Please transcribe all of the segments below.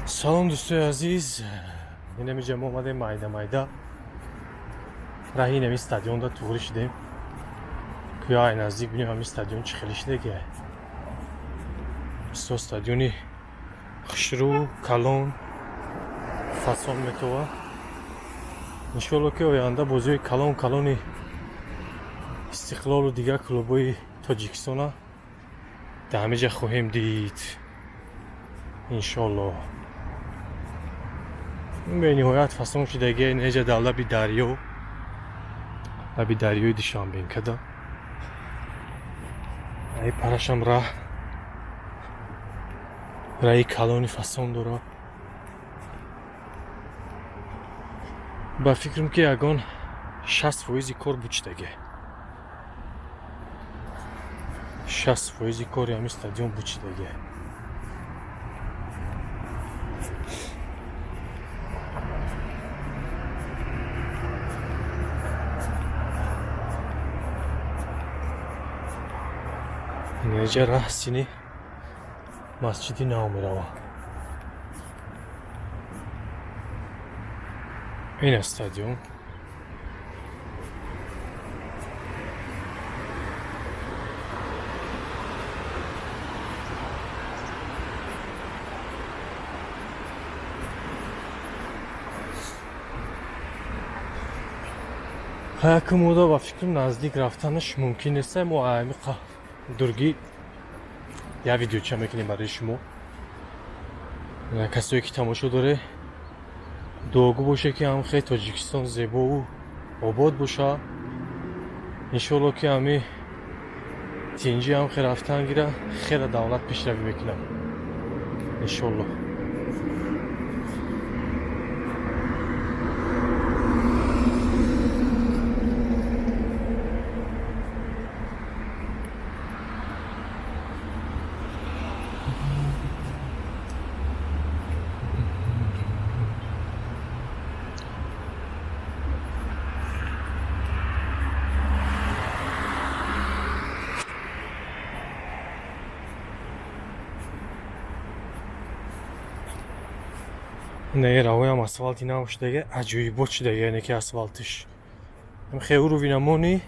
Салом, дӯстои азиз. Инамиҷа мо омадем майда майда раҳи инами стадионда туғрӣ шудем, ки ай наздик бинем ҳами стадион чӣ хеле шидаги. Бисёр стадиони хушрӯ, калон, фасон метова. Иншоалло, ки оянда бозиҳои калон калони Истиқлолу дигар клубҳои Тоҷикистона дар ҳамиҷа хоҳем дид, иншоалло. Бениҳоят фасон шудагия. Инеҷа дар лаби дарё, лаби дарёи Душанбенкада. Аи парашам раҳ, раҳи калони фасон дорад. Ба фикрам, ки ягон 60 фоизи кор бучидаге, 60 фоизи кори ҳамин стадион бучидаге. Инеҷа раҳ сини масҷиди нав мерава. Ин стадион. Ҳакумуда ба фикрам, наздик рафтанаш мумкин нест. Мо амиқа дургӣ як видеоча мекунем барои шумо. Касое ки тамошо доре, дуогӯ боше, ки ҳам хел Тоҷикистон зебову обод боша. Иншоалло, ки ҳами тинҷӣ ҳам хел рафтан гира, хеле давлат пешравӣ мекунам, иншоалло. Не, раҳоям асфалти нав шудаги, аҷоибот шудаги. Яъне ки асфалтиш хеуру винамони,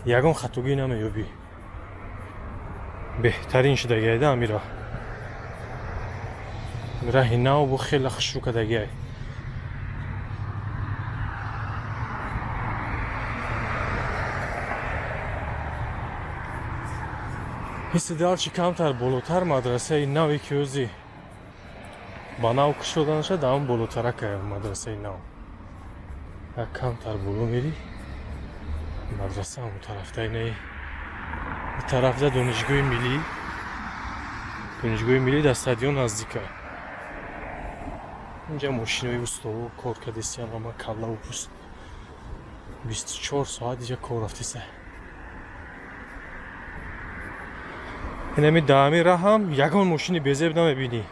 ягон хатогӣ намеёбӣ. Беҳтарин шудагиайда амира раҳи нав бо хеле хушрӯ кардагиай. Ҳисси далчи камтар болотар мадрасаи наве, ки ӯзи ба нав кушоданаша, дар он болотаракая мадрасаи нав. Як камтар боло мерӣ, мадраса ҳамон тарафта. Инаи тарафда Донишгоҳи миллӣ. Донишгоҳи миллӣ дар стадион наздика. Инҷа мошинои устово кор кардесиян, ҳама каллаву пӯст, 24 соат иҷа кор рафтеса. Инами даҳами раҳам ягон мошини безеб намебинӣ,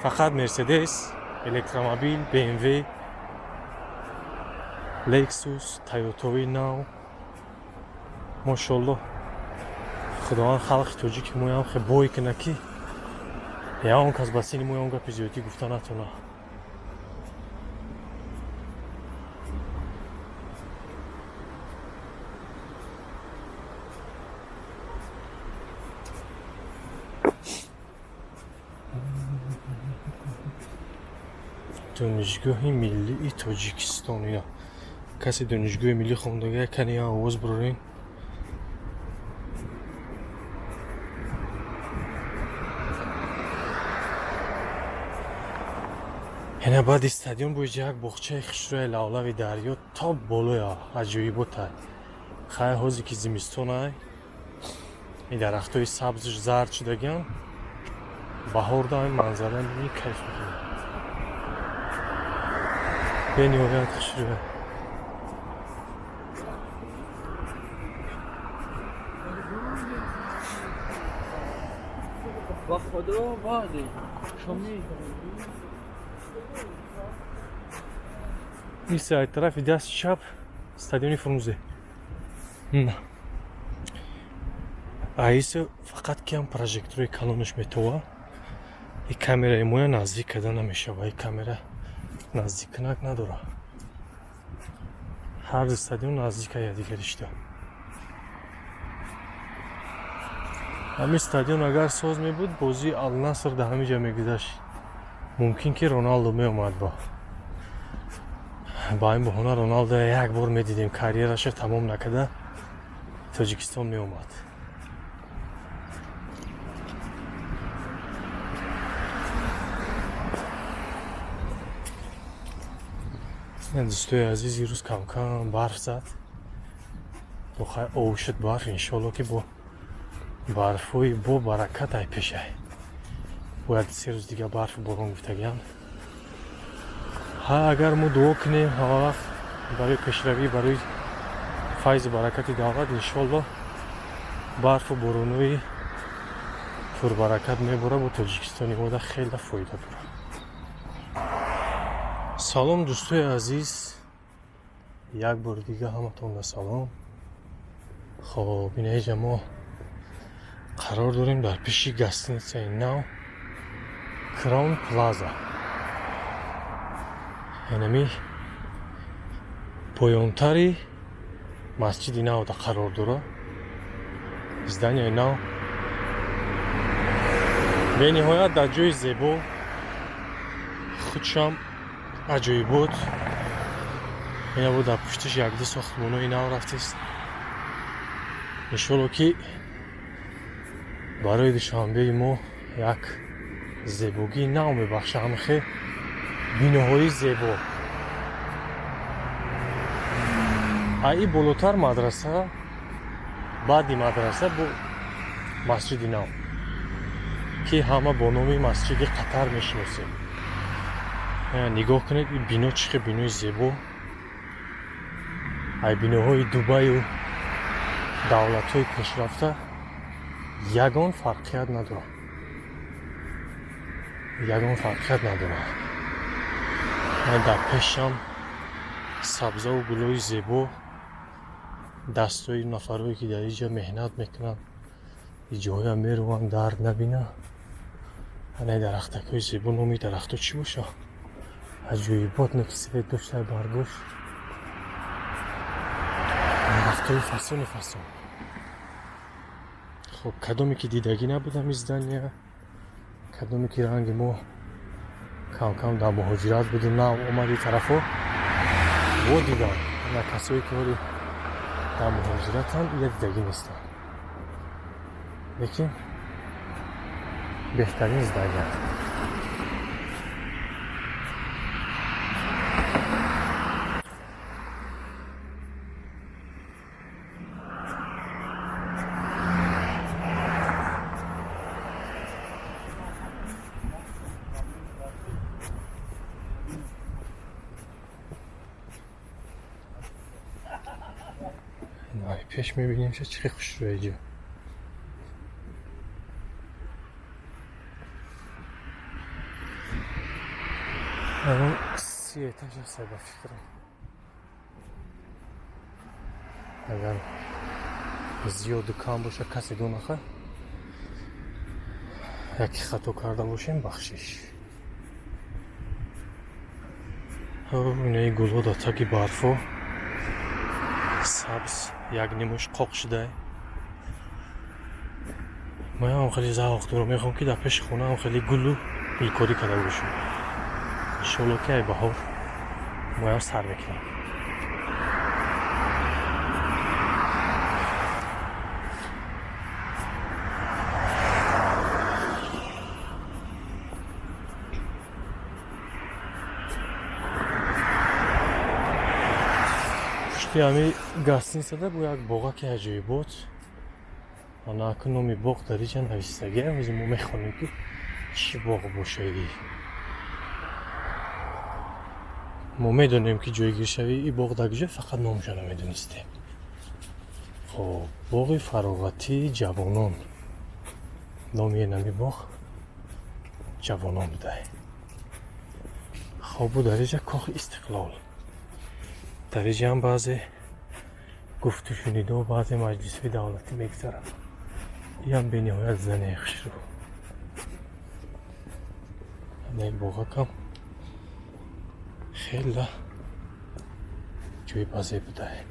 фақат Мерседес, электромобил, БМВ, Лексус, Тойотои нав. Мошолло, Худованд халқи тоҷики моям хе бой куна, ки ягон кас ба сини моям гапи зиёдӣ гуфта натона. Донишгоҳи миллии Тоҷикистон. Ина касе Донишгоҳи миллӣ хондага, кани овоз бирорем. Ина баъди стадион боиҷа як боғчаи хушрӯи лавлави дарё то болоя, аҷоиботай. Хай, ҳозе ки зимистонай, ин дарахтҳои сабзш зард шудагиан. Баҳорда ин манзара мебинӣ, кайф мекунӣ. Бениҳоят хушрӯя. با خدا بازه شما. Иса тарафи дасти чап стадиони Фрунзе. Аиса фақат кам прожекторои калонаш метова. И камераи моя наздик карда намешава, и камера наздиккунак надорад. Ҳар ду стадион наздика якдигаришда. Ҳамин стадион агар соз мебуд, бозии Алнаср дар ҳамин ҷа мегузашт. Мумкин ки Роналдо меомад, ба ин баҳона Роналдо як бор медидем, карьераша тамом накарда Тоҷикистон меомад. Дӯстои азиз, ирӯз камкам барф зад, бо хай ов шуд барф. Иншоалло, ки бо барфҳои бо баракат ай пешай. Бояд 3 рӯз дига барфу борон гуфтагиам. Ҳа, агар мо дуо кунем ҳамавақт барои пешравӣ, барои файзу баракати давлат, иншоалло, барфу боронои пурбаракат мебора, бо Тоҷикистони мода хеле фоида дорад. Салом, дӯстои азиз, як бори дига ҳаматонда салом. Хоб, инаиҷа мо қарор дорем дар пеши гостиницаи нав Краун Плаза. Инами поёнтари масҷиди навда қарор дорад зданияи нав, бениҳоят дар ҷои зебо, худшам аҷоибот. Ина бо дар пуштиш якду сохтмонои нав рафтест. Иншолло, ки барои Душанбеи мо як зебогии нав мебахша ҳамихе биноҳои зебо. Аи болотар мадраса, баъди мадраса бо масҷиди нав, ки ҳама бо номи масҷиди Қатар мешиносем. Нигоҳ кунед, ин бино чӣ хел бинои зебо. Ай биноҳои Дубаю давлатҳои пешрафта ягон фарқият надорад, ягон фарқият надорад. Дар пешам сабзаву гулҳои зебо, дастои нафарое, ки дар инҷа меҳнат мекунанд, иҷоҳоям мераванд, дард набинанд. Анаи дарахтакҳои зебо, номи дарахтҳо чӣ боша? Аҷоибот неки свет дошта баргош, дарахтҳои фасони фасон. Хоб, кадоме ки дидагӣ набудам ин здания, кадоме ки ранги мо камкам дар муҳоҷират буду нав омади тарафҳо, во дидам. На касое ки ҳоли дар муҳоҷиратанд, ия дидагӣ нестанд, лекин беҳтарин здания. Пеш мебинем, чӣ хел хушрӯя ҷо. Ягон 30 этаж аст, ба фикрам. Агар зиёду кам боша, касе донаха, яке хато карда бошем, бахшиш. Инаи гулҳо дар таги барфо сабз, як нимуш қоқ шуда. Моям хеле завқ дорам, мехоҳам, ки дар пеши хонаам хеле гулу гулкорӣ карда бошам. Иншоалло, ки ай баҳор моям сар мекунам. Пушти ҳами гостиницада бо як боғаки аҷоибот. Анаку номи боғ дар иҷа навистагиам. Ҳозир мо мехонем, ки чӣ боғ бошаи. Мо медонем, ки ҷойгиршавии ин боғ дар куҷо, фақат номашо намедонистем. Хоб, боғи фароғатии ҷавонон, номи инами боғ ҷавонон буда. Хоб, бу дар иҷа кохи Истиқлол. Дар иҷаам баъзе гуфтушунидо, баъзе маҷлисҳои давлатӣ мегузаранд. Иам бениҳоят зане хушрӯ. Ин боғакам хела ҷои базеб будае.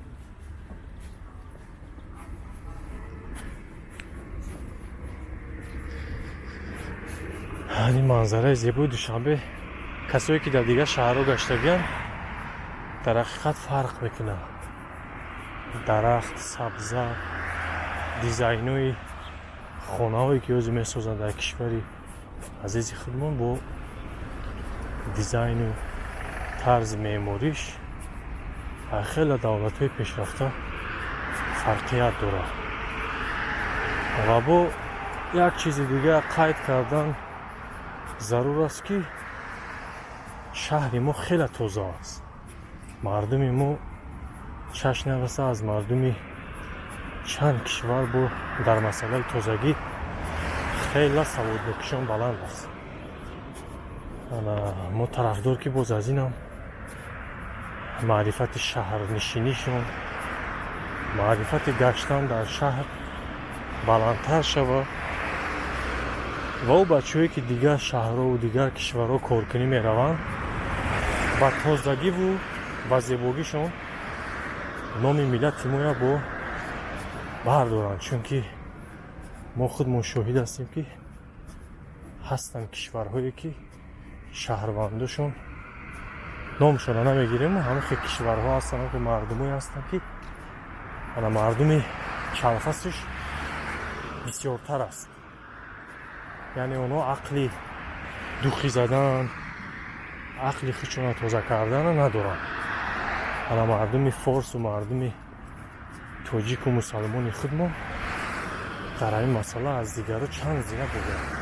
Ин манзараи зебои Душанбе, касое ки дар дигар шаҳрҳо гаштагиянд, дар ҳақиқат фарқ мекунад. Дарахт, сабза, дизайнои хонаҳое, ки ҳозир месозанд дар кишвари азизи худмон, бо дизайну тарзи меъмориш хеле давлатҳои пешрафта фарқият дорад. Ва бо як чизи дигар қайд кардан зарур аст, ки шаҳри мо хеле тоза аст. Мардуми мо чашм нараса аз мардуми чанд кишвар бо дар масъалаи тозагӣ хеле саводнокишон баланд аст. Мо тарафдор, ки боз аз инам маърифати шаҳрнишинишон, маърифати гаштан дар шаҳр баландтар шавад ва ӯ бачаҳое, ки дигар шаҳрҳову дигар кишварҳо коркунӣ мераванд, ба тозагиву ва зебогишон номи миллати моя бо бардоранд, чунки мо худмон шоҳид ҳастем, ки ҳастанд кишварҳое, ки шаҳрвандошон, номшонро намегирем, ҳамин кишварҳо ҳастанд, ки мардумое ҳастанд, ки ана мардуми чалфасш бисёртар аст, яъне онҳо ақли духӣ задан, ақли худшонро тоза кардана надоранд. Ана мардуми форсу мардуми тоҷику мусалмони худмо дар ҳамин масъала аз дигарро чанд зина бугӯянд.